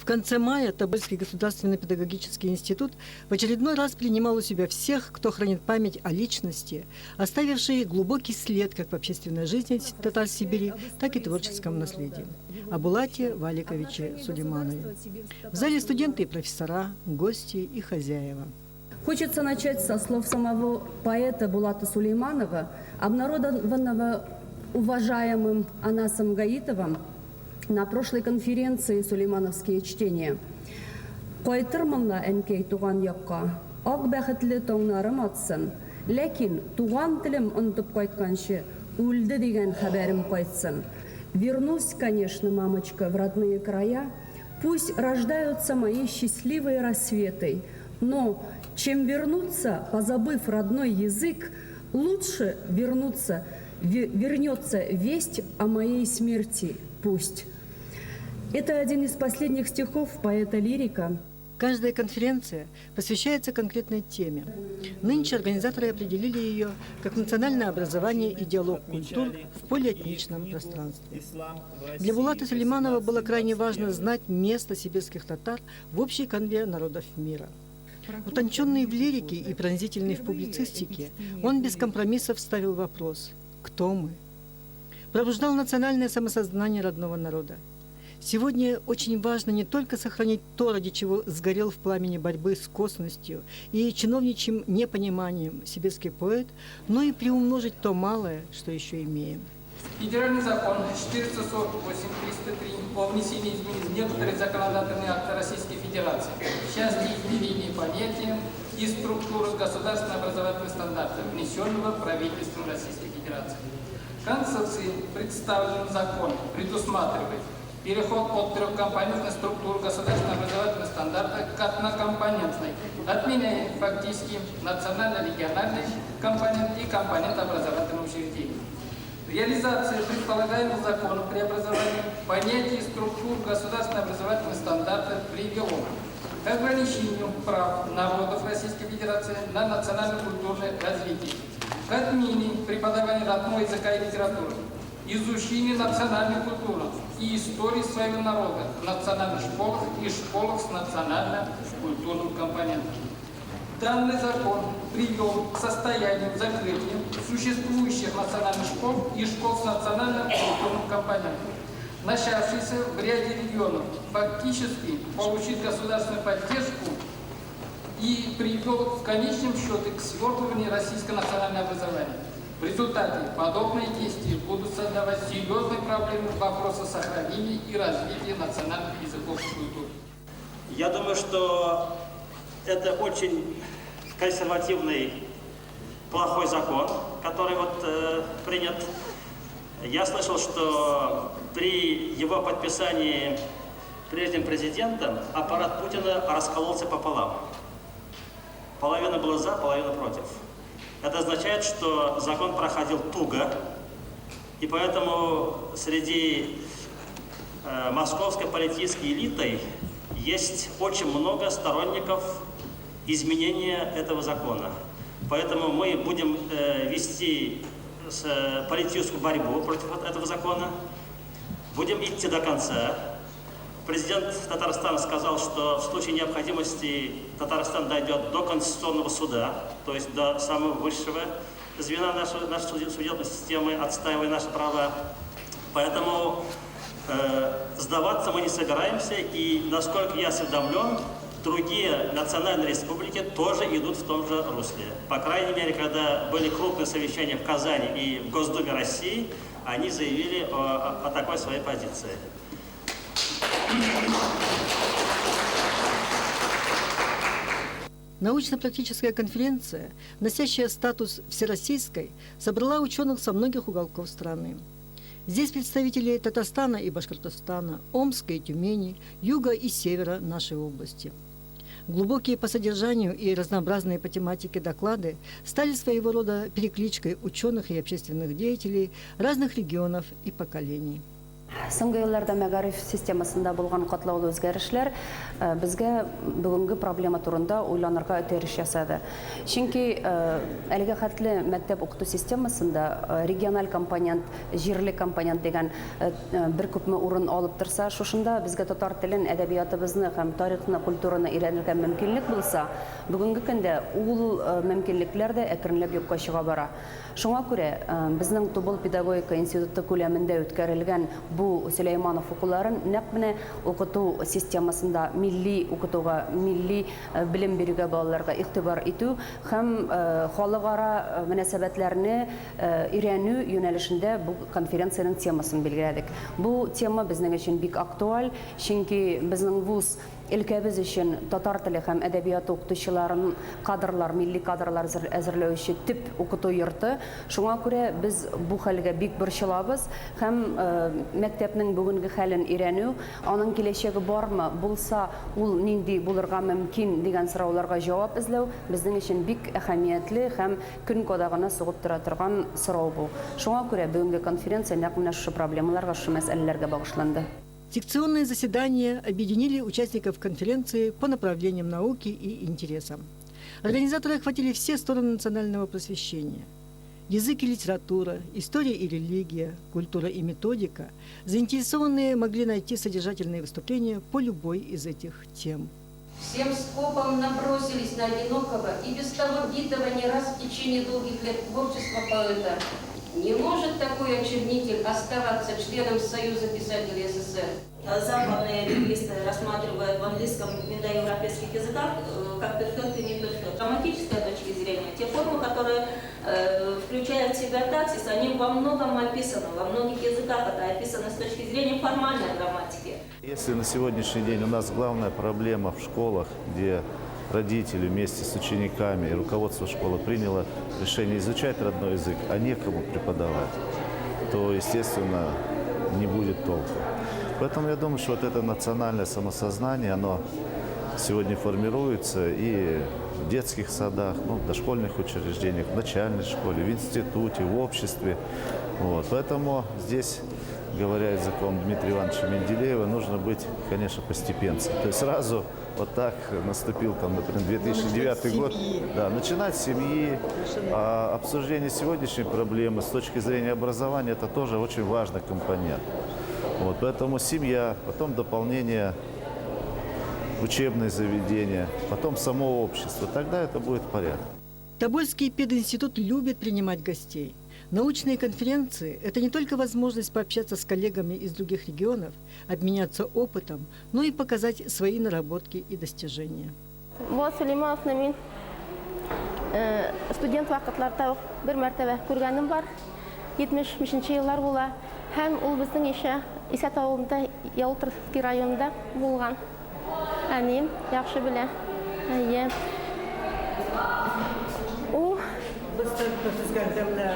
В конце мая Тобольский государственный педагогический институт в очередной раз принимал у себя всех, кто хранит память о личности, оставившей глубокий след как в общественной жизни татар Сибири, так и творческом наследии. О Булате Валиковиче Сулейманове. В зале студенты и профессора, гости и хозяева. Хочется начать со слов самого поэта Булата Сулейманова, обнародованного уважаемым Анасом Гаитовым на прошлой конференции «Сулеймановские чтения». «Кайтырмын ла, әнкәй, туган якка, ак бәхетле таңнарым атсын, ләкин туган телем онытып кайтканчы, үлде дигән хәбәрем кайтсын. Вернусь, конечно, мамочка, в родные края, пусть рождаются мои счастливые рассветы, но чем вернуться, позабыв родной язык, лучше вернуться, вернется весть о моей смерти, пусть». Это один из последних стихов поэта-лирика. Каждая конференция посвящается конкретной теме. Нынче организаторы определили ее как национальное образование и диалог культур в полиэтничном пространстве. Для Булата Сулейманова было крайне важно знать место сибирских татар в общей канве народов мира. Утонченный в лирике и пронзительный в публицистике, он без компромиссов ставил вопрос «Кто мы?». Пробуждал национальное самосознание родного народа. Сегодня очень важно не только сохранить то, ради чего сгорел в пламени борьбы с косностью и чиновничьим непониманием сибирский поэт, но и приумножить то малое, что еще имеем. Федеральный закон 448-303 о внесении изменений в некоторые законодательные акты Российской Федерации в части изменения понятия и структуры государственного образовательного стандарта, внесенного правительством Российской Федерации. Концепции, представленным законом, предусматривает переход от трехкомпонентной структуры государственного образовательного стандарта к однокомпонентной, отменяя фактически национально-региональный компонент и компонент образовательного учреждения. Реализация предполагаемых законов преобразования понятий и структур государственного образовательного стандарта привело к ограничению прав народов Российской Федерации на национально-культурное развитие, к отмене преподавания родного языка и литературы, изучению национальной культуры и истории своего народа в национальных школах и школах с национально-культурным компонентом. Данный закон привел к состоянию закрытия существующих национальных школ и школ с национально-культурным компонентом, начавшийся в ряде регионов, фактически получит государственную поддержку и привел в конечном счете к свертыванию российского национального образования. В результате подобные действия будут создавать серьезные проблемы в вопросе сохранения и развития национальных языков и культур. Я думаю, что это очень консервативный, плохой закон, который вот принят. Я слышал, что при его подписании прежним президентом аппарат Путина раскололся пополам. Половина была за, половина против. Это означает, что закон проходил туго, и поэтому среди московской политической элиты есть очень много сторонников изменения этого закона. Поэтому мы будем вести политическую борьбу против этого закона, будем идти до конца. Президент Татарстана сказал, что в случае необходимости Татарстан дойдет до Конституционного суда, то есть до самого высшего звена нашей судебной системы, отстаивая наши права. Поэтому сдаваться мы не собираемся, и, насколько я осведомлен, другие национальные республики тоже идут в том же русле. По крайней мере, когда были крупные совещания в Казани и в Госдуме России, они заявили о такой своей позиции. Научно-практическая конференция, носящая статус всероссийской, собрала ученых со многих уголков страны. Здесь представители Татарстана и Башкортостана, Омска и Тюмени, юга и севера нашей области. Глубокие по содержанию и разнообразные по тематике доклады стали своего рода перекличкой ученых и общественных деятелей разных регионов и поколений. Соңгы елларда мәгариф системасында булган катлаулы үзгәрешләр безгә бүгенге проблема турында уйланырга этәреш ясады. Чөнки әлегә хәтле мәктәп укыту системасында региональ компонент, җирле компонент дигән бер күпме урын алып торса, шушында безгә татар телен, әдәбиятыбызны һәм тарихны, культураны өйрәнергә мөмкинлек булса, бүгенге көндә ул мөмкинлекләр дә әкренләп юкка чыга бара. Шуңа күрә безнең Тубыл педагогика институты күләмендә үткәрелгән бу Сөләйманов укуларын нәкъ менә укыту системасында милли укытуга, милли белем бирүгә балаларга игътибар итү һәм халыкара мөнәсәбәтләрне өйрәнү юнәлешендә бу конференциянең темасын билгеләдек. Бу тема безнең өчен бик актуаль, чөнки безнең вуз Өлкәбез өчен татар теле һәм әдәбияты укытучыларын кадрлар, милли кадрлар әзерләүче төп укыту йорты. Шуңа күрә без бу хәлгә бик борчылабыз һәм мәктәпнең бүгенге хәлен өйрәнү, аның киләчәге бармы, булса, ул нинди булырга мөмкин дигән сорауларга җавап эзләү безнең өчен бик әһәмиятле һәм көн кадагына сугып тора торган сорау бу. Шуңа күрә бүгенге конференция нәкъ менә шушы проблемаларга, шушы мәсьәләләргә багышланды. Секционные заседания объединили участников конференции по направлениям науки и интересам. Организаторы охватили все стороны национального просвещения. Язык и литература, история и религия, культура и методика. Заинтересованные могли найти содержательные выступления по любой из этих тем. Всем скопом набросились на одинокого и без того битого не раз в течение долгих лет творчества поэта. Не может такой очернитель оставаться членом Союза писателей СССР. Западные лингвисты рассматривают в английском индоевропейских языках как перфект и неперфект. С грамматической точки зрения, те формы, которые включают в себя таксис, они во многом описаны, во многих языках это описано с точки зрения формальной грамматики. Если на сегодняшний день у нас главная проблема в школах, где родители вместе с учениками и руководство школы приняло решение изучать родной язык, а некому преподавать, то, естественно, не будет толку. Поэтому я думаю, что вот это национальное самосознание, оно сегодня формируется и в детских садах, ну, в дошкольных учреждениях, в начальной школе, в институте, в обществе. Вот. Поэтому здесь, говоря языком Дмитрия Ивановича Менделеева, нужно быть, конечно, постепенцем. То есть сразу вот так наступил, там, например, 2009 год. Да, начинать с семьи. А обсуждение сегодняшней проблемы с точки зрения образования – это тоже очень важный компонент. Вот, поэтому семья, потом дополнение учебные заведения, потом само общество. Тогда это будет в порядке. Тобольский пединститут любит принимать гостей. Научные конференции – это не только возможность пообщаться с коллегами из других регионов, обменяться опытом, но и показать свои наработки и достижения. Булат Сөләймановны мин студент вакытларда ук бер мәртәбә күргәнем бар. 75 еллар була. Һәм ул безнең ишә Исәт авылында, Ялуторовский районында булган. Әнием яхшы белә. Әйе. Ул Без төзгәндә менә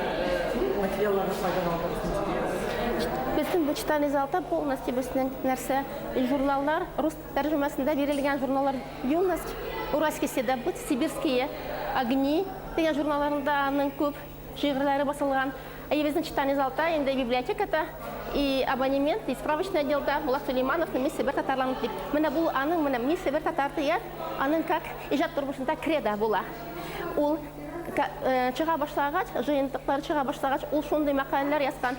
материалларны кайдан алдыгыз? Безнең бу читальный залда полностью безнең нәрсә журналлар, рус тәрҗемәсендә бирелгән журналлар Юность, Уральский следопыт, Сибирские огни дигән журналларында аның күп шигырьләре басылган. Әйе, безнең читальный залда инде библиотекада и абонемент, и справочный отделда Булат Сулеймановның Мин Себер татарларым дип. Менә бу аның менә Мин Себер татар дигән аның как иҗат тормышында кредо була. Ул чыга башлагач, җыентыклар чыга башлагач, ул шундый мәкаләләр язган.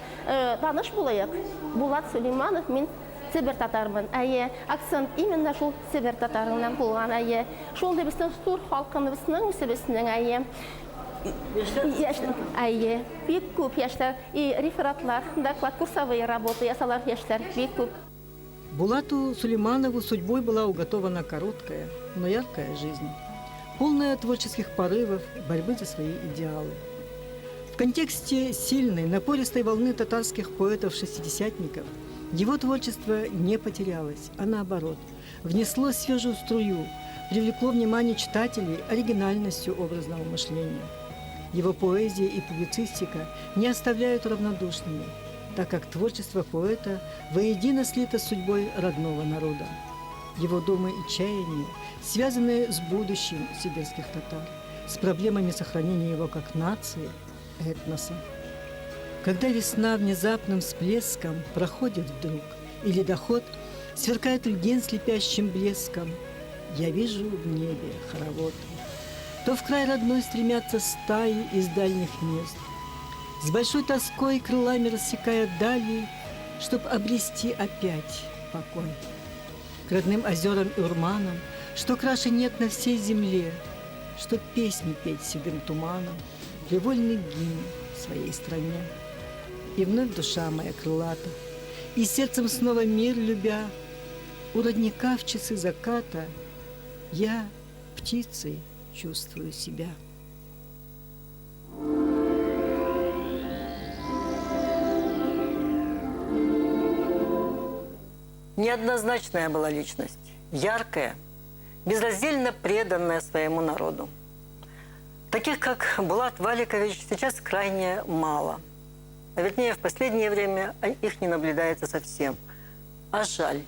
Таныш булыйк. Булат Сулейманов, мин Себер татармын. Әйе, акцент именно шул Себер татарыннан булган, әйе. Шундый безнең зур халкыбызның үзебезнең, әйе. Яшьләр, әйе, бик күп яшьләр и рефератлар, доклад, курсовые работы ясалар яшьләр бик күп. Булату Сулейманову судьбой была уготована короткая, но яркая жизнь, полная творческих порывов, борьбы за свои идеалы. В контексте сильной, напористой волны татарских поэтов-шестидесятников его творчество не потерялось, а наоборот, внесло свежую струю, привлекло внимание читателей оригинальностью образного мышления. Его поэзия и публицистика не оставляют равнодушными, так как творчество поэта воедино слито с судьбой родного народа. Его думы и чаяния связаны с будущим сибирских татар, с проблемами сохранения его как нации, этноса. Когда весна внезапным всплеском проходит вдруг, и ледоход сверкает льдин слепящим блеском, я вижу в небе хоровод. То в край родной стремятся стаи из дальних мест, с большой тоской крылами рассекая дали, чтоб обрести опять покой. К родным озерам и урманам, что краше нет на всей земле, чтоб песни петь седым туманом, привольный гимн своей стране. И вновь душа моя крылата, и сердцем снова мир любя, у родника в часы заката я птицей чувствую себя. Неоднозначная была личность, яркая, безраздельно преданная своему народу. Таких, как Булат Валикович, сейчас крайне мало. А вернее, в последнее время их не наблюдается совсем. А жаль.